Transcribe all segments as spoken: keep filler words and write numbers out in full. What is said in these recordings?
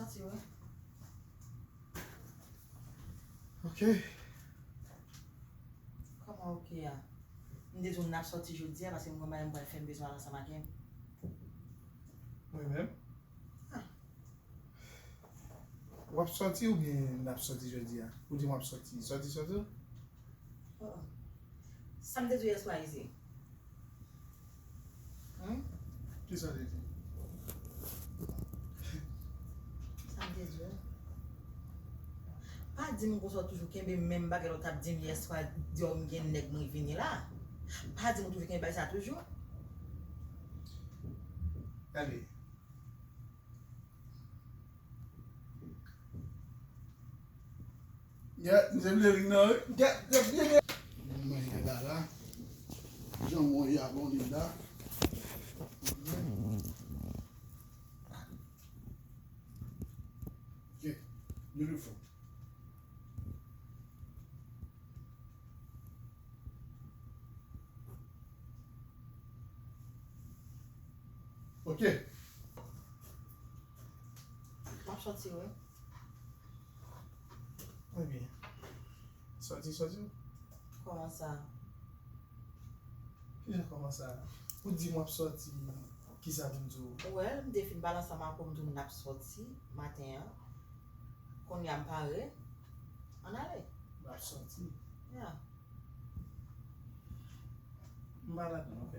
Santi, wi. Ok. Kòman ok a? M te di w n ap sòti jodi a, paske m gen bagay m pral fè, m bezwen al ansanm ak M. Mwen menm? Ah. W ap sòti oubyen n ap sòti jodi a? Ou di m w ap sòti. Sòti, sòti? Oh, oh. Sa m te di w yèswa isit? Hmm? Kisa w te di? Sa m te di w? Pa di m konsa w toujou kenbe menm bagay la w t ap di m yèswa, di w m gen nèg mwen vini la. Pa di m ou toujou kenbe bagay sa toujou. Gade. Ya, misye vle ring nan, wi. Ya, ya, ya, ya. Mwen manje la, la. Janmon ya bon li la. Ok, beautiful. Ok. M ap sòti, wi. Ebyen, sòti, sòti. Kòman sa? Kijan kòman sa? Ou di m w ap sòti, kisa pou m di w? Ou wè, m te fin pale ansanm ak ou, m di w n ap sòti maten an. Kounye a m pare. Ann ale. N ap sòti. Ya. M pa ladan, ok?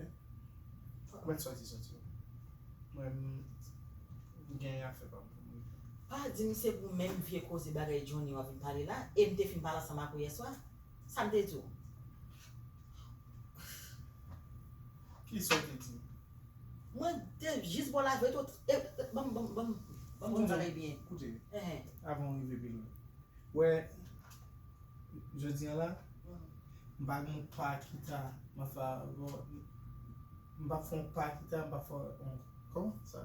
Ou mèt sòti, sòti. Mwen, m gen afè pa m pou mwen. Pa di m se pou menm vye koze bagay Johnny w ap vin pale la, e m te fin pale ansanm ak ou yèswa. Sa m te di w? Kisa w te di? Mwen te jis ba w laverite, e, e, ban m, ban m, ban m, ban m di w bagay byen. Koute, avan w rive pi lwen. Wè, jodi a la, m pa gen yon pa kita, m ap fè, m p ap fè yon pa kita, m p ap fè yon, kòman sa?